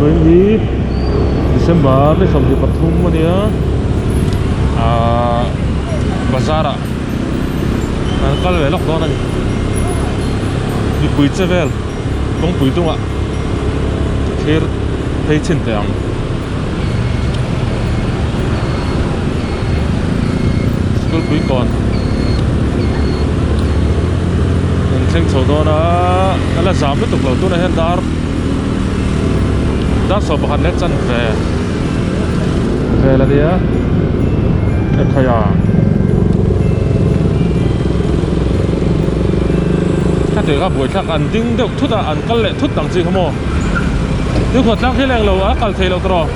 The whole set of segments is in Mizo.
Vawiin hi December ni 23 a nia ahh bazar ah kan kal ve lawk dawn a ni mipui che vel kawngpui dungah thlir phei chhin teh ang. School pui kawn an thleng chho dawn a a la zam lutuk lo tunah hian dar dar 11 leh chanve vel a nia ekhai a hetiang a buaithlak an ding deuh thut a an kal leh thut ang chi kha maw. Tuikhuah tlang khi leng lo a kal thei loh tawh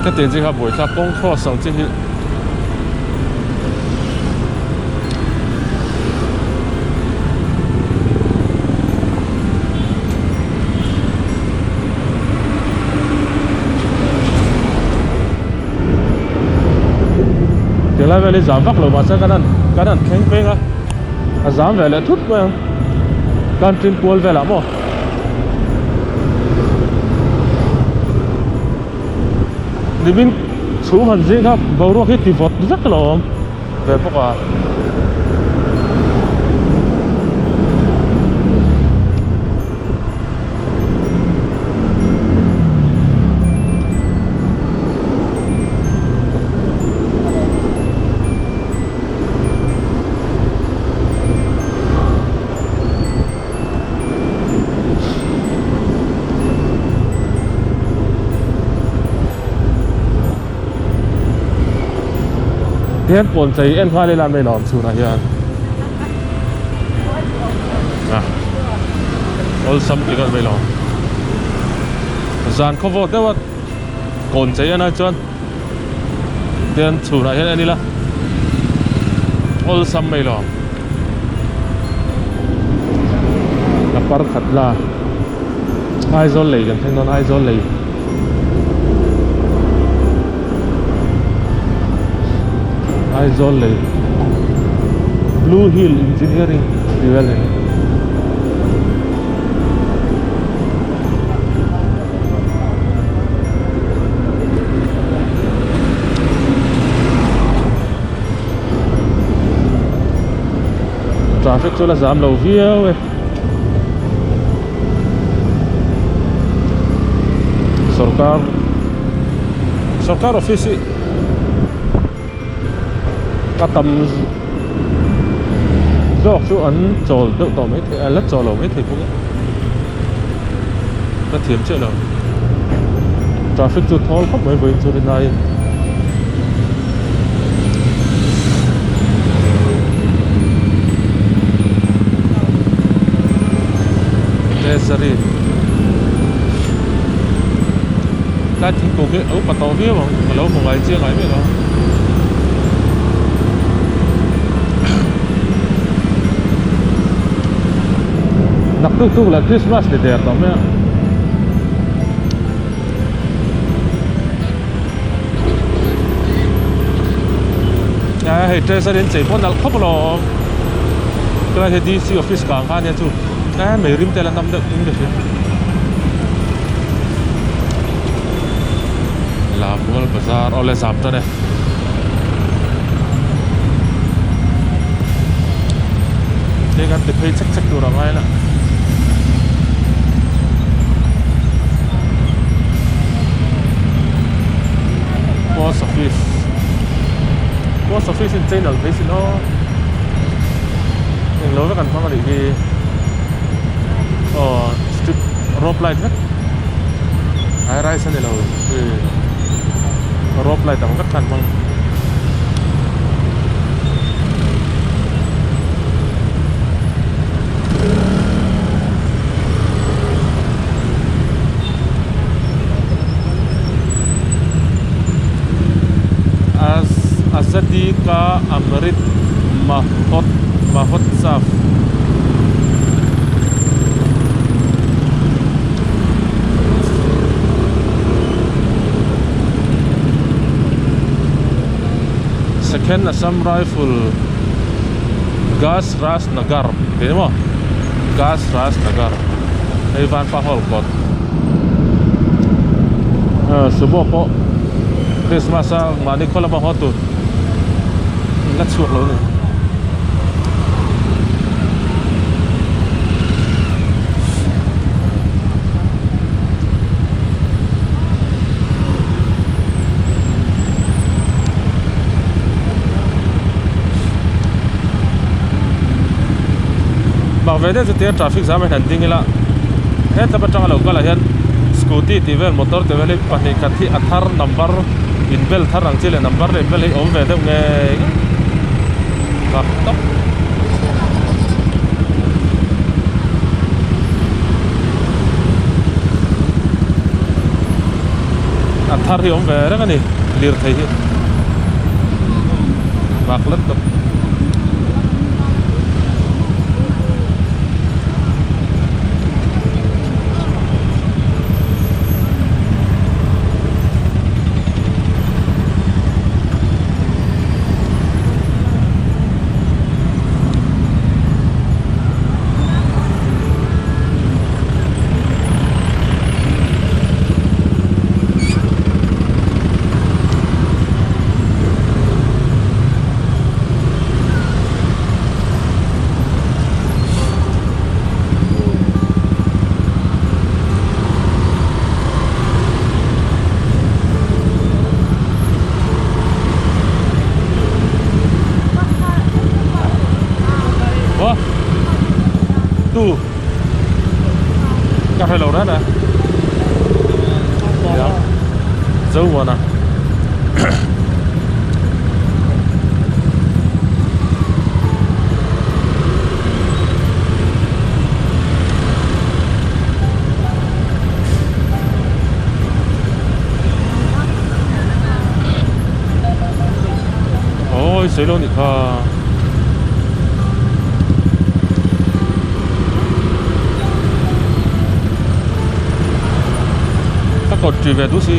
ka tiang chi kha buaithlak kawng cross ang chi hi Tilai vel hi zam vak lo mahse kan han kan han thleng peng a a zam ve leh thut mai ang kan tin kual velah maw nimin chhum han zing kha boruak hi ti vawt vek lo a awm ve bawk a. Tihian kawn chei en nghal ila mai lawm chhunah hian a awlsam tih kan mai lawm zan khaw vawt deuh a kawn chei en ai chuan tihian chhunah hian en ila awlsam mai lawm a par khat la Aizawl lei kan thleng dawn Aizawl lei. Aizawl lei Blue Hill Engineering tih vel hi. Traffic chu la zam lo viau e. Sorkar sorkar office hi a tam zawk chu an chawl deuh tawh mai thei a la chawl lo mai thei bawk a ka thiam chiah lo traffic chu thawl khawp mai vawiin chu rin aiin. Treasury tlai thingkung hi a upa tawh viau ang ka lo hmu ngai chiang ngai miah lo naktuk tuk lah Christmas ni der tawh mai a. A hei treasury an chei pawh nalh khawp alawm chuan hei D C office kang kha ania chu a mei rim te la nam deuh in ka hria Lammual bazar aw le zam tan e. Hei kan ti phei chek chek tur a ngai la. Post office Post office in channel phei sin aw englo vek an hmang a nih hi aw strip rope light vek high rise a ni lo rope light ang vek kha an hmang. Azadi ka Amrit Mahot Mahotsav Second Assam Rifle. Gas Raj Nagar tih ni maw Gas Raj Nagar hei Vanpa Hall kawt Sumo pawh Christmas a mahni khaw lama haw tur la chhuak lo a ni. Bang ve deuh chu tia traffic zam hian han ding ila hetlap atanga lo kal ah hian scooty tih vel motor tih vel hi pahnih khat hi a thar number inbel thar ang chi leh number leh inbel hi awm ve deuh ngei ngei tak tawp. A thar hi awm ve reng a ni lirthei hi bak let tawp. Tu ka hre lo reng a Zomuana Awi sawi lo nih kha. Ka kawt ṭi ve duh si.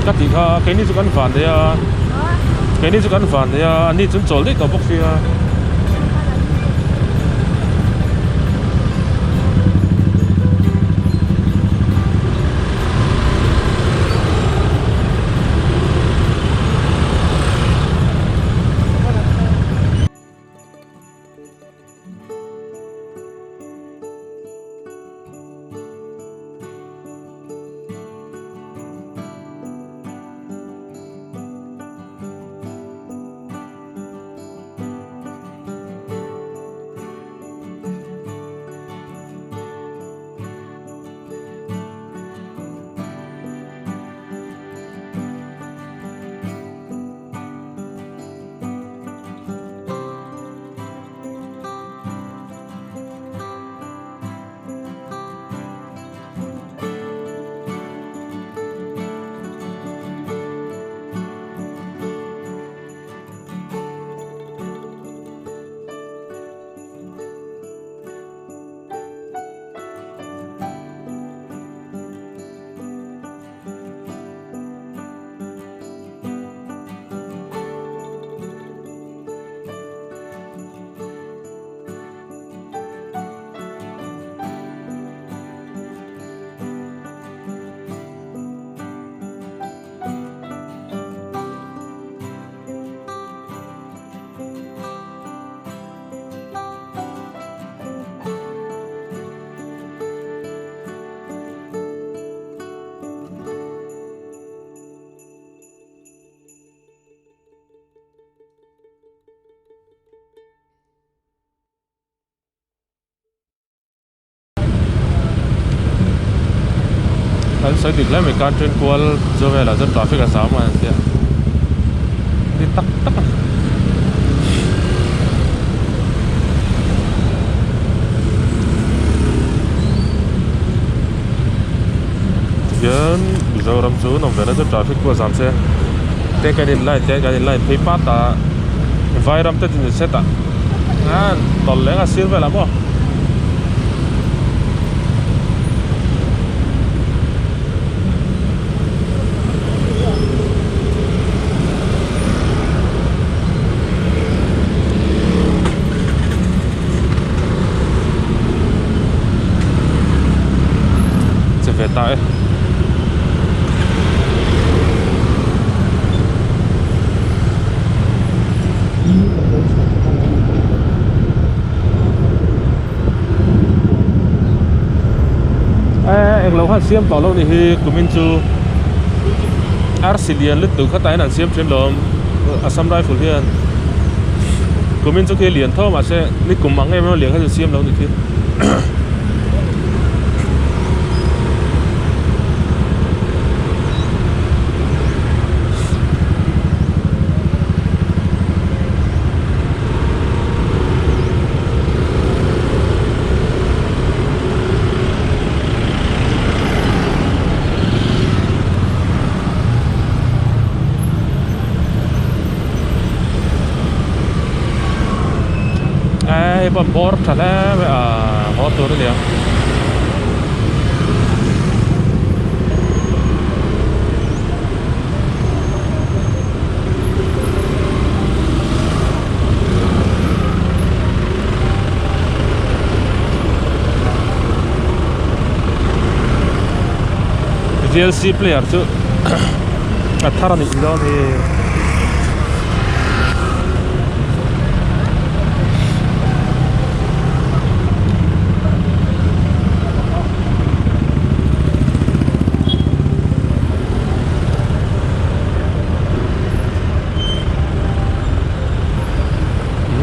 Ka tih kha keini chu kan van daih a keini chu kan van daih a ani chu an chawl daih tawh bawk sia. Kan sawi dik hle mai kan train kual chu velah chuan traffic a zam a tia ni tak tak a ni. Tihian Mizoram chu nawm vela chu traffic pawh a zam se te kan in line te kan in line phei pat a vairam te chu ni set ah an tawlh leng a sir velah maw. ve ta e. Englo khan siam tawh loh ni hi kumin chu arsi lian lutuk kha tah hian an siam thin lawm Assam Rifle hian kumin chu khi lian tho mahse ni kum ang em em a lian kha chu siam lo ni khi. Hei pawh bawr tha hle mai a haw tur a ni ang. VLC player chu a thar a nih dawn hi.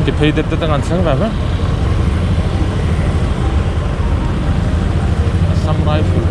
Ti phei det det ang an thleng ve ve. Assam Rifle.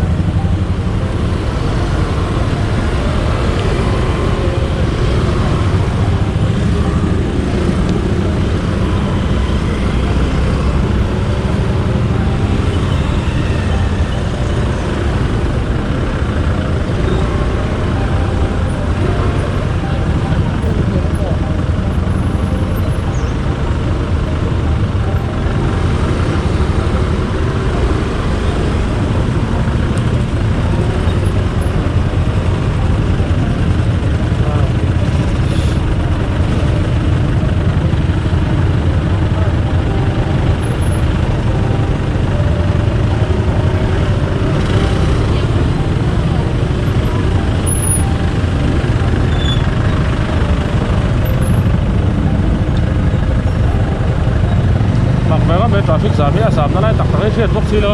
Mak ve ngam mai traffic zam hi a zam na lai tak tak hi hriat bawk si lo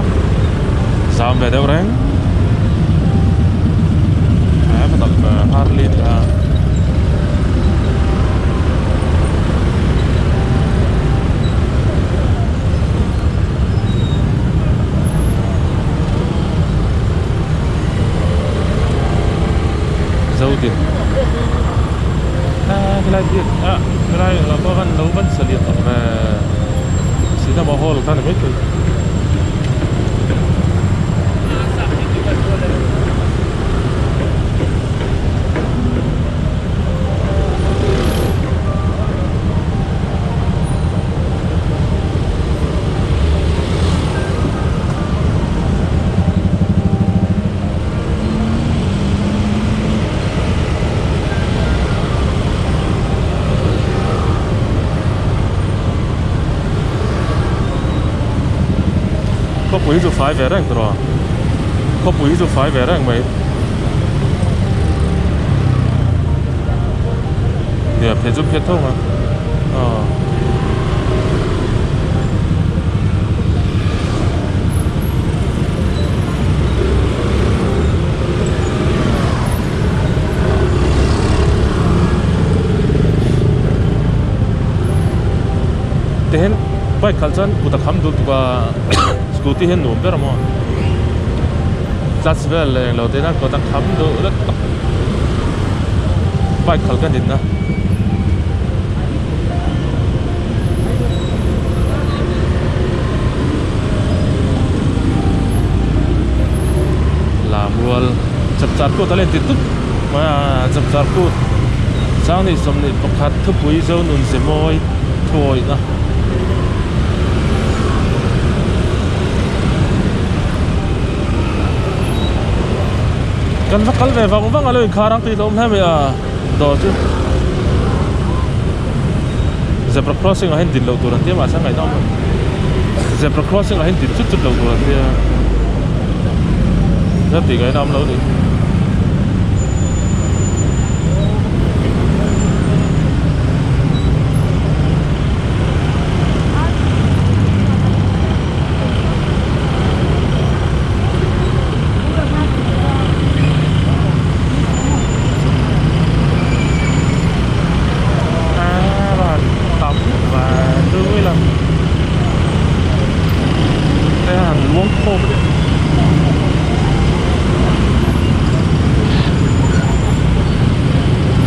zam ve deuh reng he pa tak Harley ni a. Zodin ah helai biak ah helai lo pawh khan lo van sa lian tak ve cinema hall kha ni maithei. Khawpui chu fai ve reng tawh a khawpui chu fai ve reng mai nia phei chu phiat tho ang a aw. Tihian bike khalh chuan kut a kham dul tuk a scooty hian nuam ber a maw clutch vel leh englo te hian kut a kham deuh vek tak bike khalh ka ninna. Lamrual chapchar kut a len ti tup mai a chapchar kut sanghnih 21 thupui zo nun ze mawi thuawihna. Kan va kal ve vang vang a lo inkhar ang tih hlawm hle mai a dawr chu zebra crossing ah hian din loh tur an tia mahse a ngaihnawm a zebra crossing ah hian din chut chut loh tur an tia. Nia tih ngaihna awm lo a ni. Tam và tươi là đây là luống khô đấy.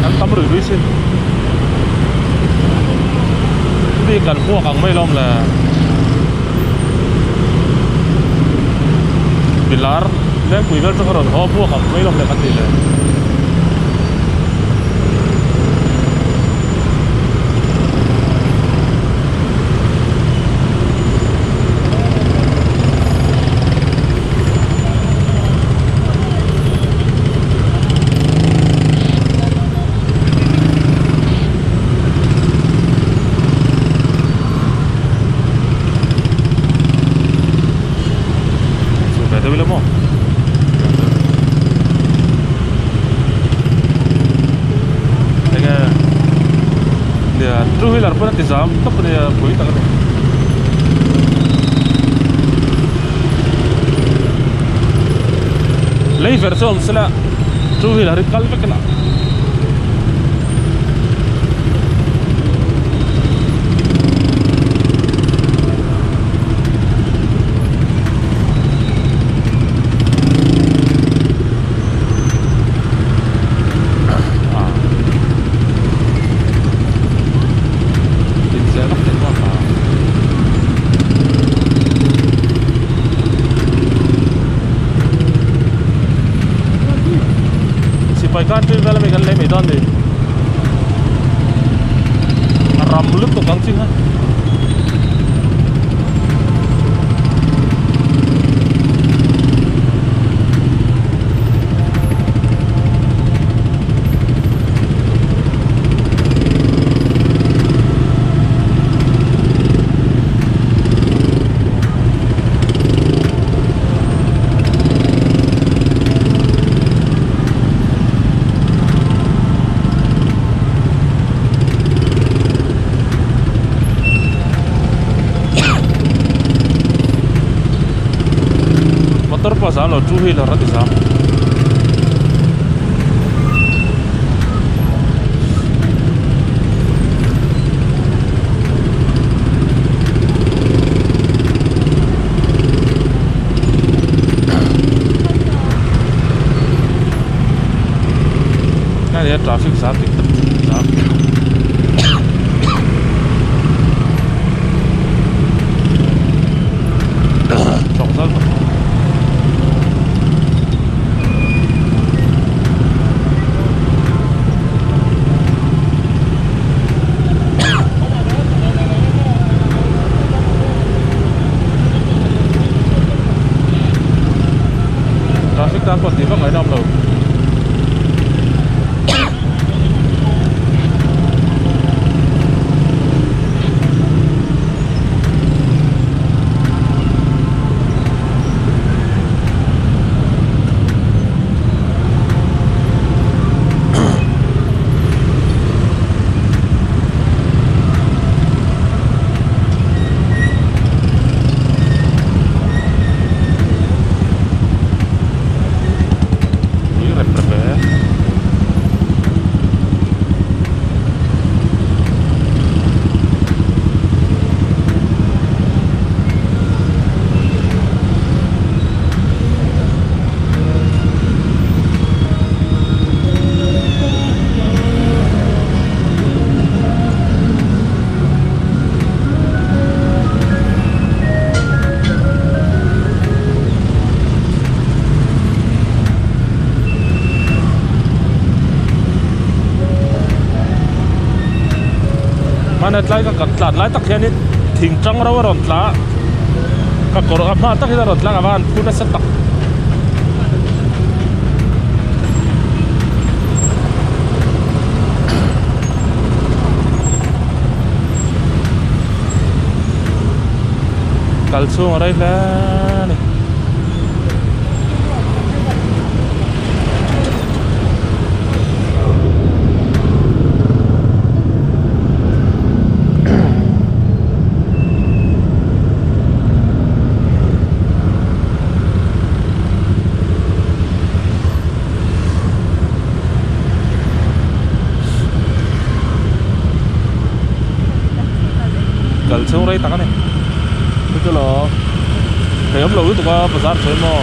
An tam rui rui sin mi kan huak ang mai lawm le milar lengpui vel chu ka rawn haw huak ang mai lawm le ka ti le. Chu ve deuh ila maw. Enge nia two wheeler pawn a ti zam tawp ania pui tak ani. Lei verh chu awm sela two wheeler hi kal vek ila. Sipai khan tui vel ami kan lei mai dawn ni a ram lutuk ang chi kha. Motor pawh a zam lo two wheeler a ti zam. Hei traffic zam dik tak chu zam. Chawk zal tak. Traffic tan pawh tih vak ngaihna awm lo. Ui rep rep e. Hmana tlai ka kan tlan lai tak hianin thing tang ro a rawn tla a, ka kawr a hma tak hian a rawn tla a va han phu nasa tak. Kal chhung a rei hle a ni. rei tak a ni chu chu lo thei awm lo lutuk a bazar sawi maw.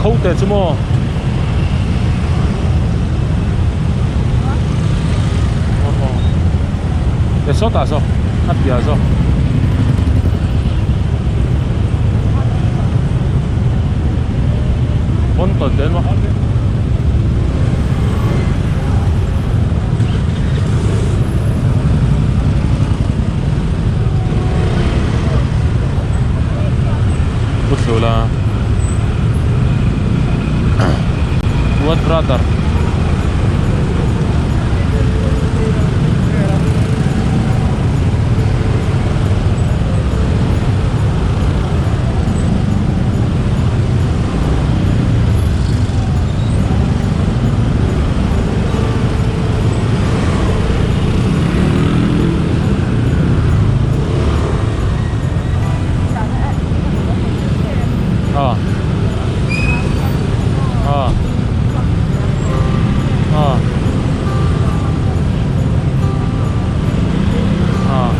Kho te chu maw e sawtah saw a piah zawk. Pawn tawn te maw Pu Thlula What brother Ah. Ah. Ah. Ah.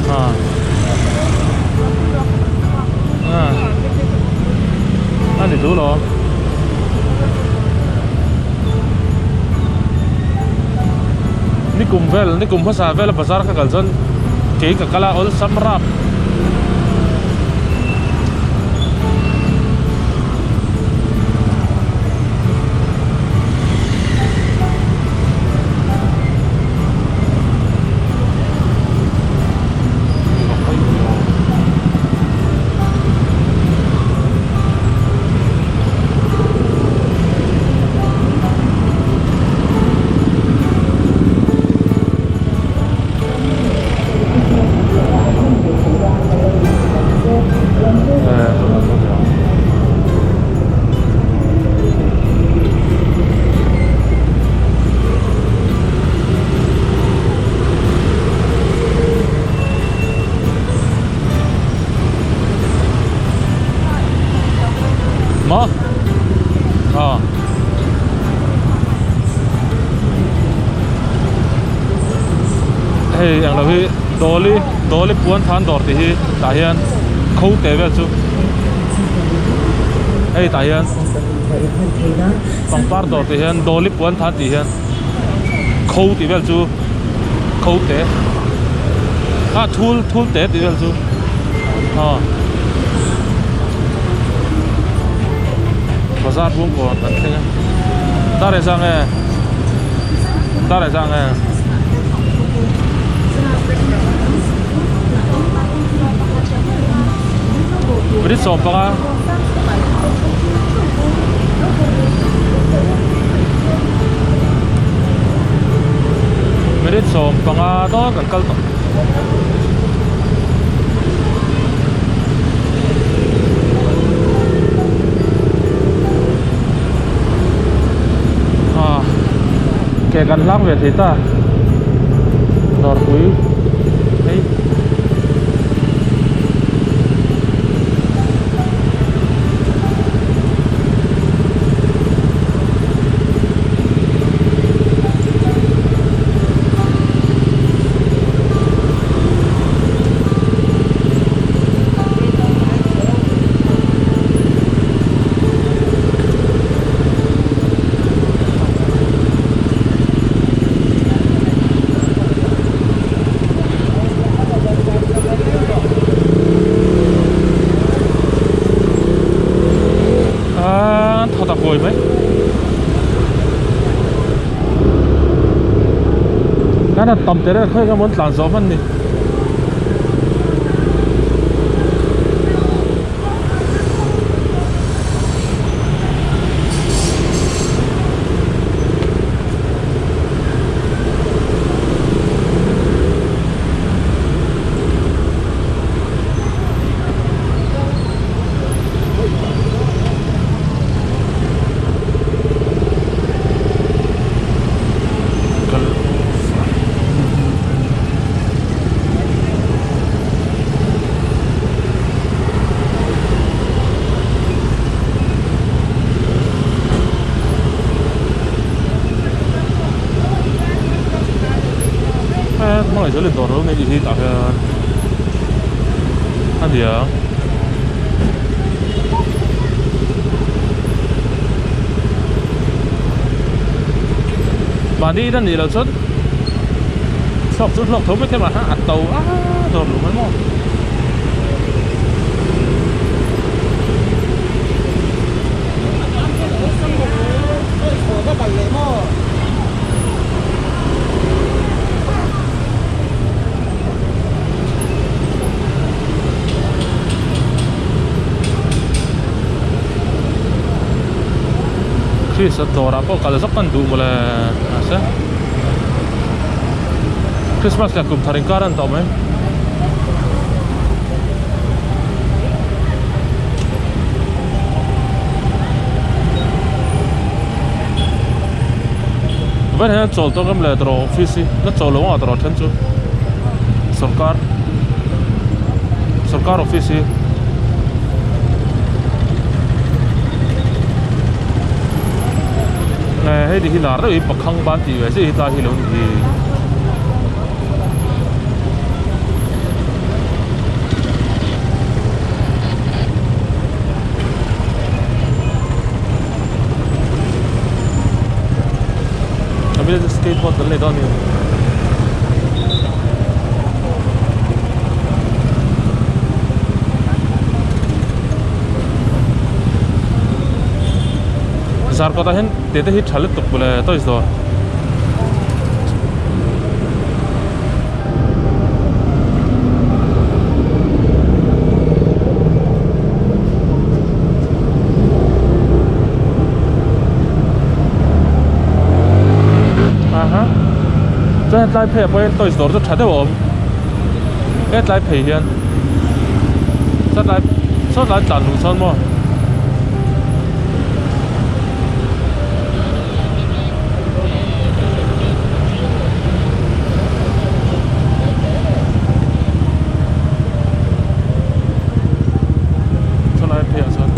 Ah. Ah. A ni duh lo. Nikum vel, nikum hmasa vela bazar ka kal chuan kei ka kal a awlsam rap. Maw? Aw. Hei englo hi Dawli Dawli puan than dawr tih hi tah hian kho teh vel chu hei tah hian pangpar dawr tih hian Dawli puan than tih hian kho tih vel chu kho te ah thul thul te tih vel chu aw bazar bung kawn kan thleng a dar e zang e dar e zang e. Minute 15 Minute 15 dawn kan kal tawh. Ah ke kan hlang ve thei ta dawrpui hei. Aaa thaw tak huai mai. Kan han tam tel khawi emaw an tlan zawh hman ni. zelin dawr lo nei tih hi tah hian a ni ang. Mahni in a nih loh chuan chhuak chu hlawk tho mai thei mahse a to a dawr luh mai maw. Chris a dawrah pawh kal zawk kan duh mawle mahse Christmas leh kum thar inkar a ni tawh mai. Vawiin hian chawl tawk em le tawrh office hi la chawl lo ang tawrh then chu sorkar sorkar office hi. Hei ti hi lar deuh hi pakhang ban tih ve chiah hi tlai hi lo ni hi. A skateboard kan lei dawn a ni. Zarkawt ah hian tete hi tha lutuk mawle toys dawr. Aha chuan hetlai phei ah pawh hian toys dawr chu tha deuh a awm hetlai phei hian sawtlai sawtlai tlan luh sawn maw. Chulai pheiah chuan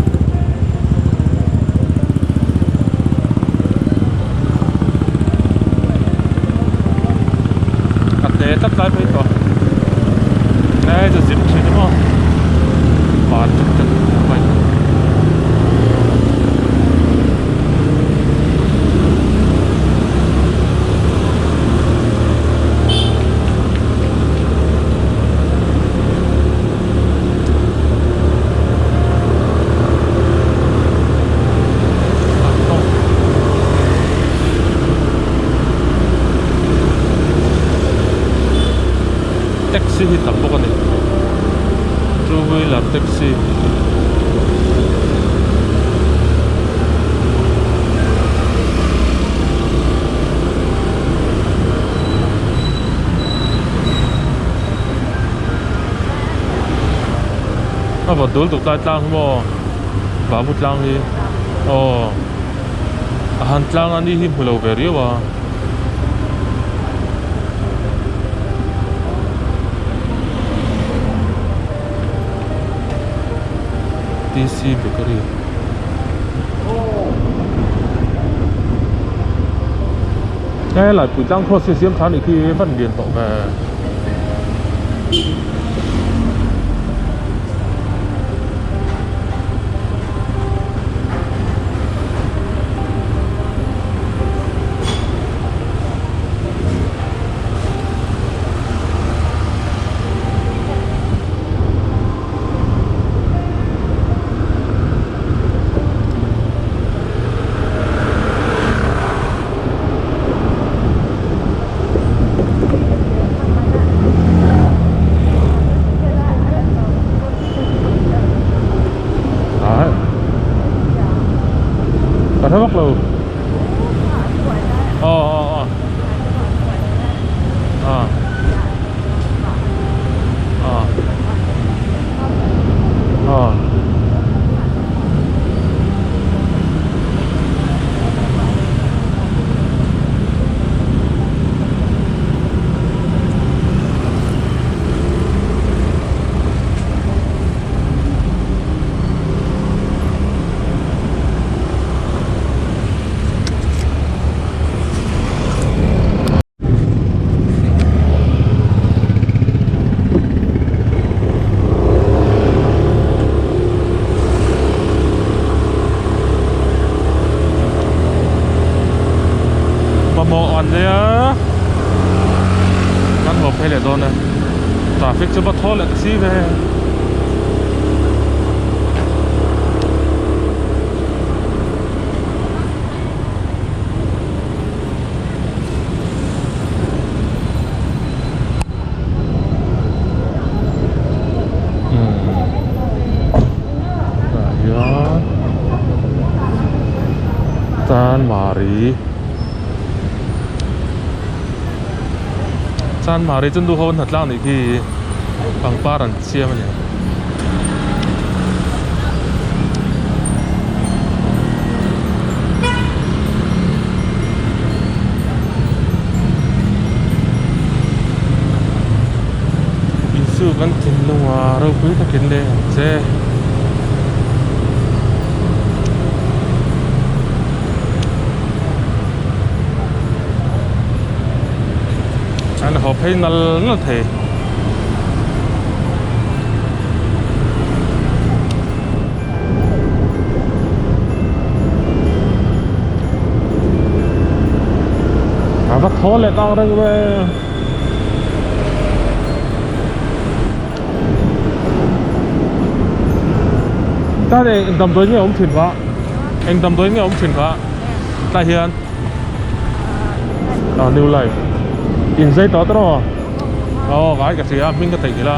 a te tlat lai phei tawh hei chu zip thin emaw van tlat tlat mai. Taxi hi tam bawk a ni two wheeler taxi. A vawt dul tuk tlai tlang hi maw babu tlang hi aw a han tlang a ni hi hmu lo ve riau a. T C bakery he laipui tlang cross hi siam tha anih khi van lian tawh ve. Ka hre vak lo. Aw aw aw. Ah. Ah. Ah. an lei a kan haw phei leh dawn e traffic chu va thaw leh ta si ve. Tah hian Chanmari Chanmari chu nu ho an hnatlang anih khi pangpar an siam a ni. Isu kan thinlung a ropui takin leng ang che. An haw phei nal nal thei. A va thaw leh tang reng ve. Ta eng damdawi nge awm thin kha? Eng damdawi nge awm thin kha? Tah hian ah new life inzei tawh tawh maw? Aw ngai ka hria hming ka theihnghilh a.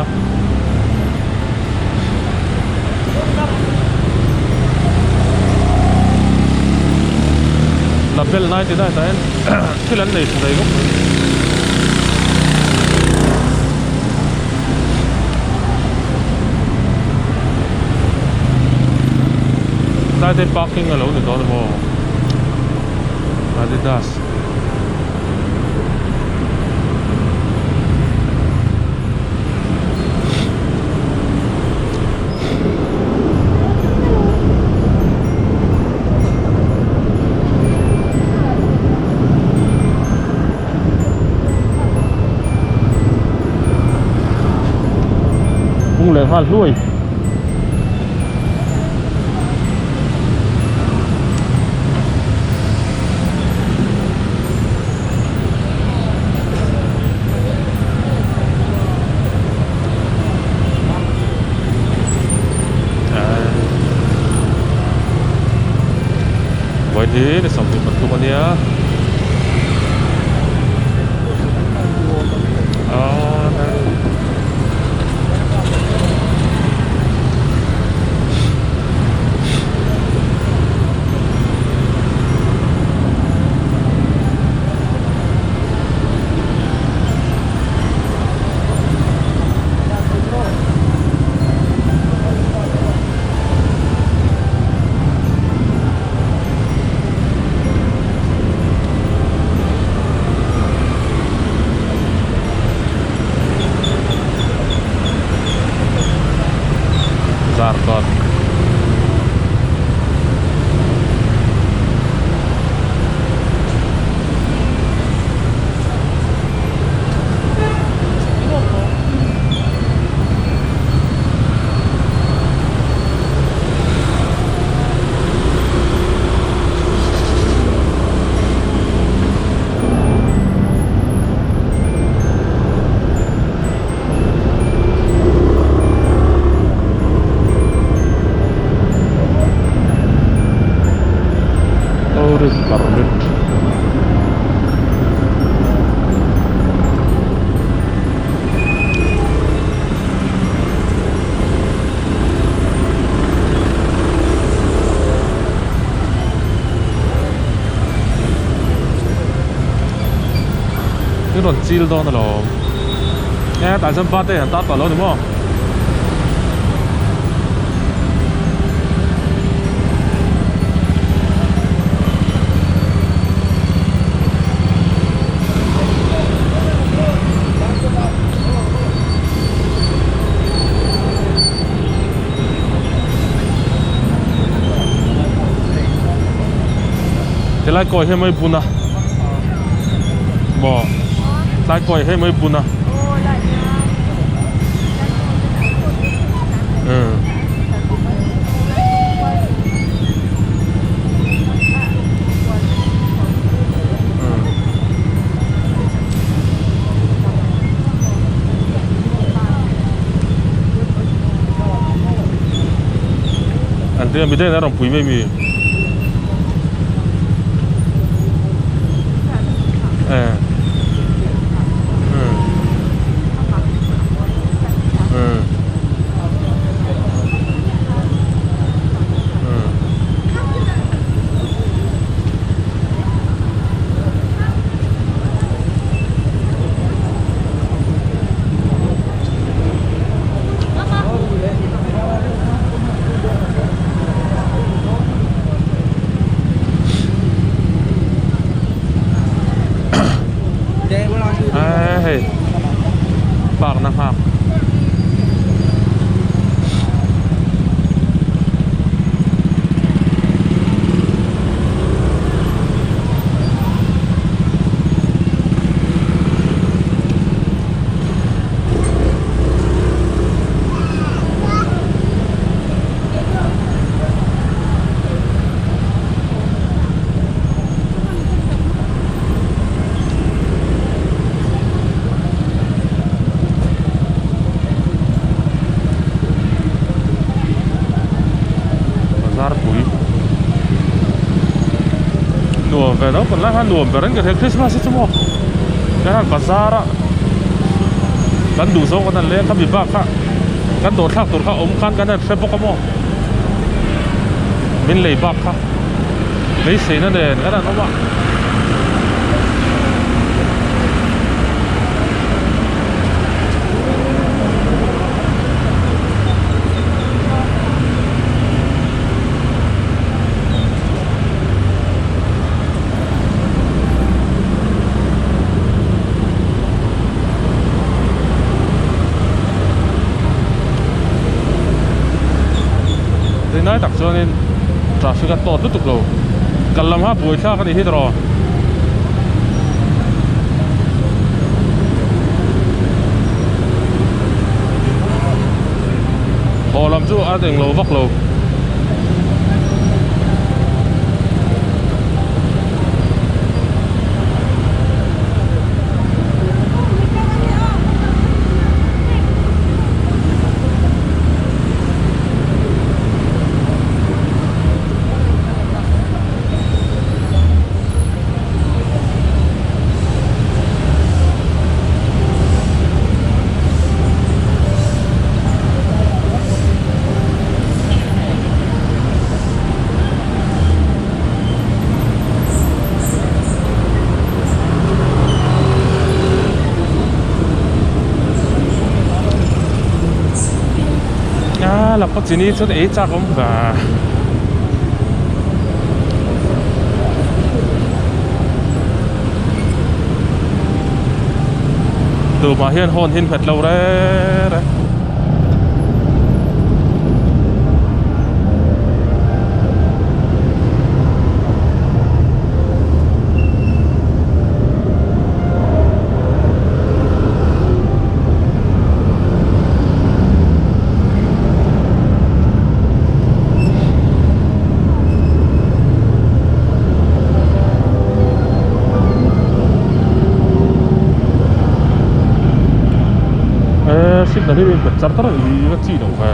Label 99 tah hian thil an nei tha thei khawp mai. Tlai te parking a lo ni dawn emaw Adidas. Hung leh nghal hluai. Vawiin hi ni 23 a nia. Zarkawt. Tourist permit I rawn chil dawn alawm e tah chuan birthday an tar tawh lo ni maw. Helai kawi hi mai bun a maw tlai kawi hi mai bun a umm. Nia midangin an rawn pui mai mi. Eh. Hmm. Hmm. Hmm. Hei park na nghak Bazar pui nuam ve naupang lai khan nuam ber an ka hria Christmas hi chu maw kan han bazar a kan duh zawng kan han leng kha mi bak kha kan dawr thlak tur kha awm khan kan han hre bawk a maw min lei bak kha beiseina nen kan han awm a. Tunlai tak chuanin traffic a tawt lutuk lo kal lam kha buai thlak a nih hi tawh. Haw lam chu a englo vak lo. A la khaw chini chuan ei chak awm va. Tumah hian hawn hin nghet lo reng reng. Signal hi in char char i va chi lo ve.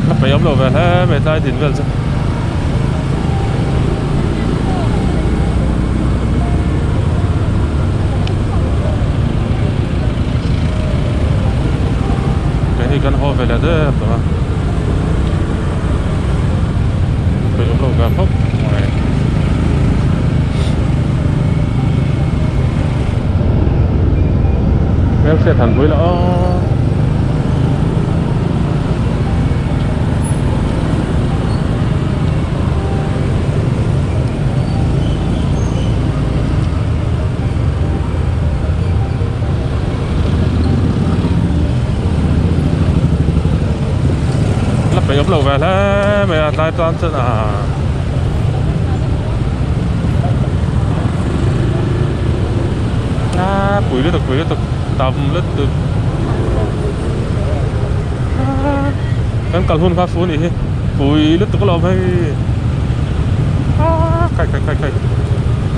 La peih awm lo ve hle mai tlai din vel chu. Keini kan haw ve leh der tawh a peih awm lo ve khawp mai. Hmelhriat han pui la aw. Peih awm lo ve hle mai a tlai tan chuan ah. A pui lutuk pui lutuk tam lutuk kan kal hun kha fu nih hi pui lutuk a lo awm hei a kai kai kai kai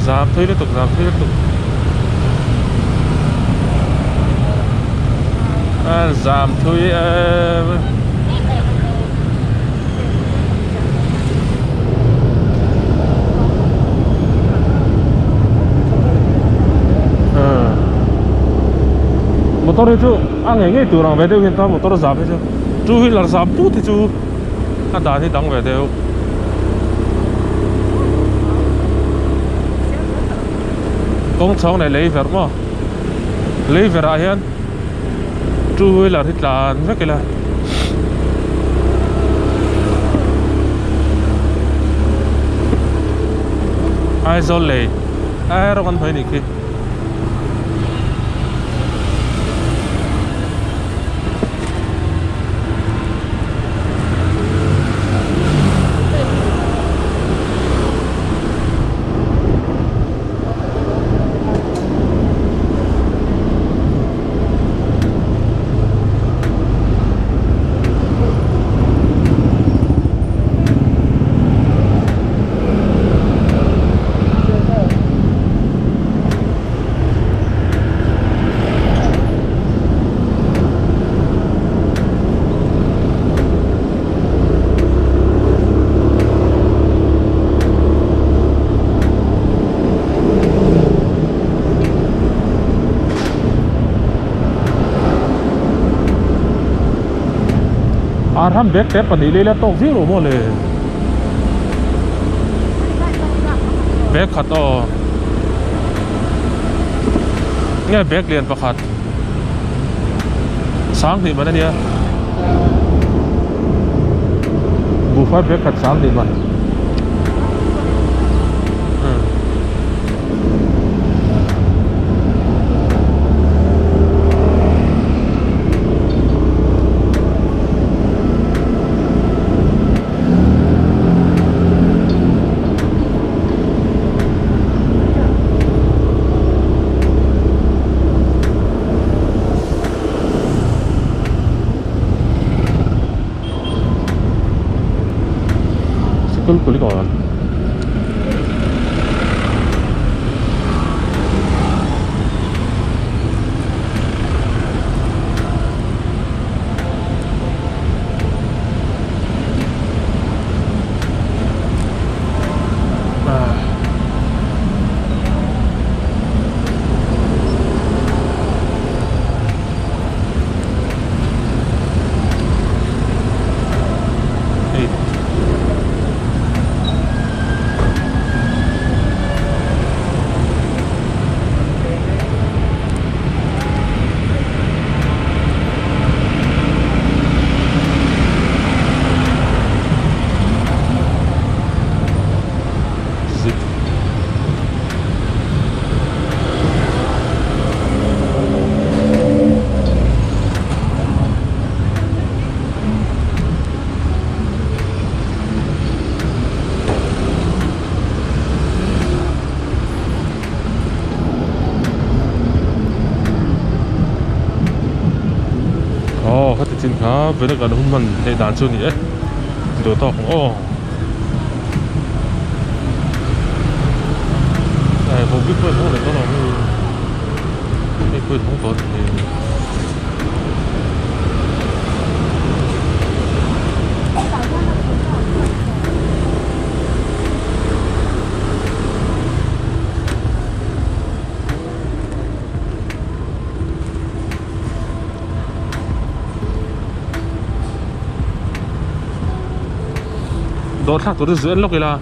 zam thui lutuk zam thui lutuk a zam thui em. Motor hi chu a ngei ngei tur ang ve deuh hian ta motor zam hi chu two wheeler zam tut hi chu a dan hi dang ve deuh. Kawng chhawng leh lei verh maw lei verh ah hian two wheeler hi tlan vek ila. Aizawl lei ai rawng an hmai nih khi. Arham bag te pahnih lei la tawk viau lo maw le bag khat aw nge bag lian pakhat sang hnih man ania buhfai bag khat sang hnih man. Sikul Kulikawn. Zip. Aw khati chin kha vinegar hun hman theih dan chu a ni e duh tawk ang aw. Ai vohbik pawh in hawng leh dawn ang hei hei pawh in hawng tawh a ni thei. Dawr thlak tur chu zu en lawk ila.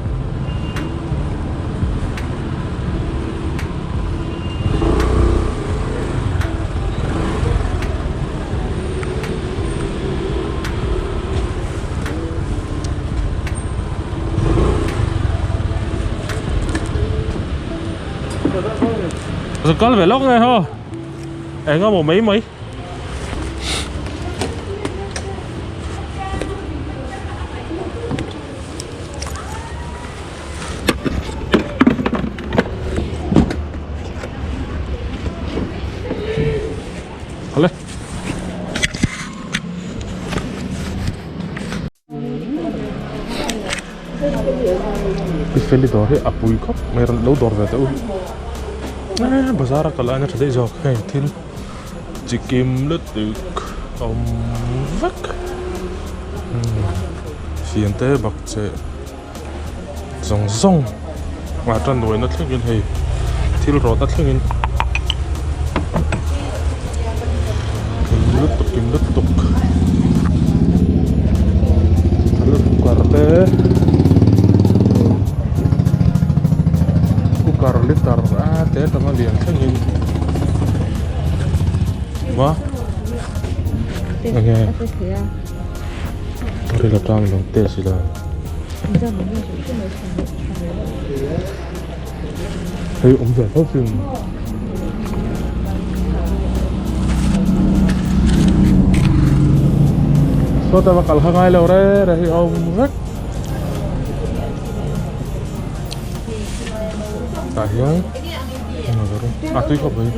Zu kal ve lawk nge haw eng emaw mai mai. Pi Feli dawr hi a pui khawp mai rawn lo dawr ve teh u. Eee bazar a kal aiin a tha daih zawk heng thil chi kim lutuk a awm vek. Fian te bakcheh zawng zawng ah tan nuaina thlengin hei thil rawt a thlengin kim lutuk kim lutuk cooker te cooker liter a te atanga lian thlengin va enge ril atang lo test ila. Hei awm ve tho sin. Sawta va kal kha ngai lo re re hi a awm vek. Tah hian a tui khawp mai.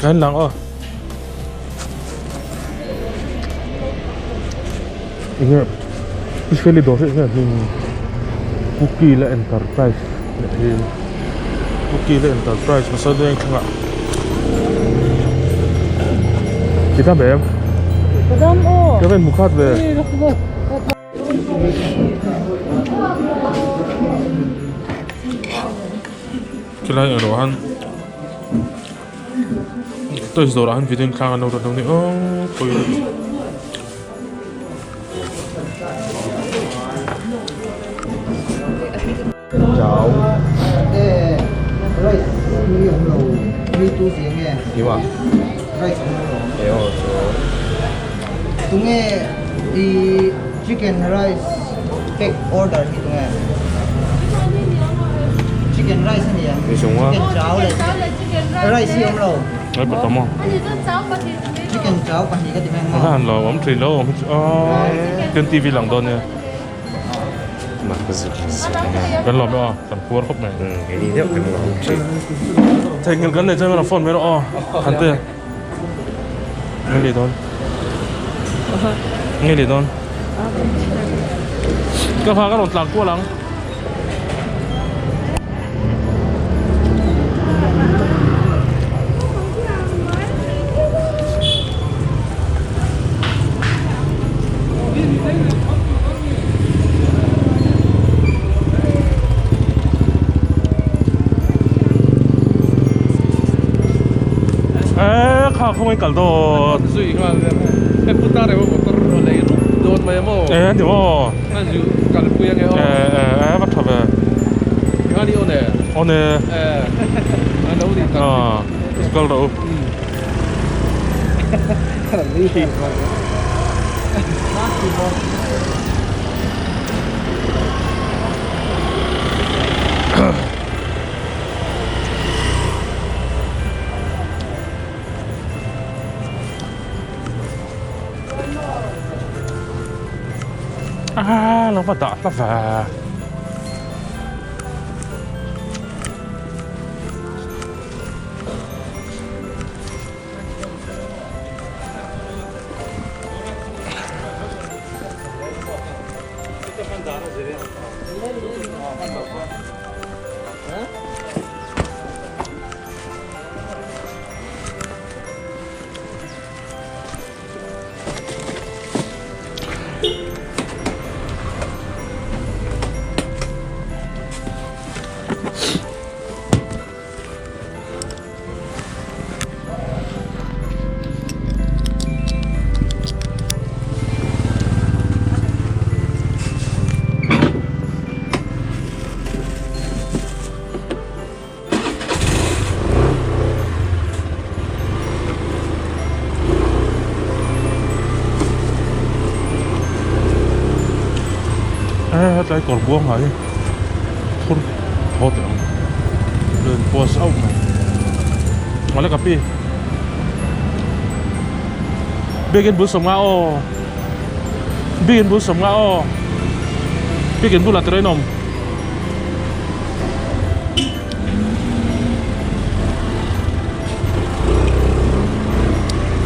Ka en lang aw. Enge Israeli dawr hi enge hming Cookie la Enterprise tih hi Cookie la Enterprise hmasa dawn thlangah ti dam em ka va inhmu khat ve. Khilai erawh han Toys dawrah han video thlak an lo rawt lo ni aww pawi lutuk. Chau. Eh, rice hi awm lo, mi tu si nge? Kiwa. Rice awm lo. Eh aw chu. Tunge i chicken rice cake order hi tunge? Chicken rice a nia. Chicken chau leh rice hi awm lo. Ai pa tamo. Chicken chau pahnih ka ti mai ang. Han lo awm thin lo awm chu kan TV lang dawn nia. Kan lawm e aw kan puar khawp mai. Theihnghilh kan nei chuan rawn phone mai rawh aw han te. Nge leh dawn Nge leh dawn Ka kha ka rawn tlan kual ang. Eee kha khawngaih kal dawt. Zui nghal vel a. Hei putar emaw motor a lei rup dawn mai emaw. Eee ani maw. A zu kalpui ange aw. Eee eee va tha ve. Tikhan i awn e. Awn e. Eee a lo ni tak. Aa kal rawh u. Ah, lo va dah hla ve. Hetlai kawr buang ah hi thur haw teh ang len post auh mai awle ka pi biakin bul sawm nga aw biakin bul sawm nga aw biakin bulah train a awm.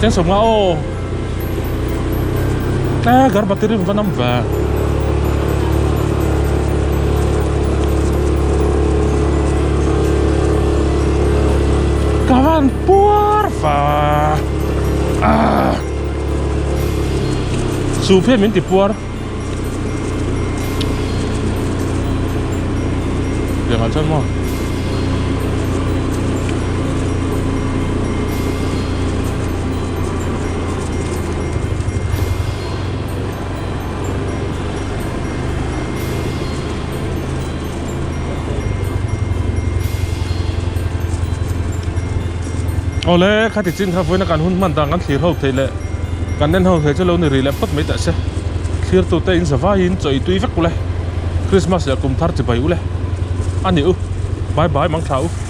Cheng 50 aw. E garbati rim va nam ve. Ka van puar va. Ah. Soup hian min ti puar. Tiangah chuan maw. Awle khati chin kha vawiina kan hun hman dan kan thlir ho theih leh kan en ho theih chu lo ni rih leh phawt mai teh se thlir tute in za vaiin chaw i tui vek ule Christmas leh kum thar chibai ule a ni u bye bye mang thla u.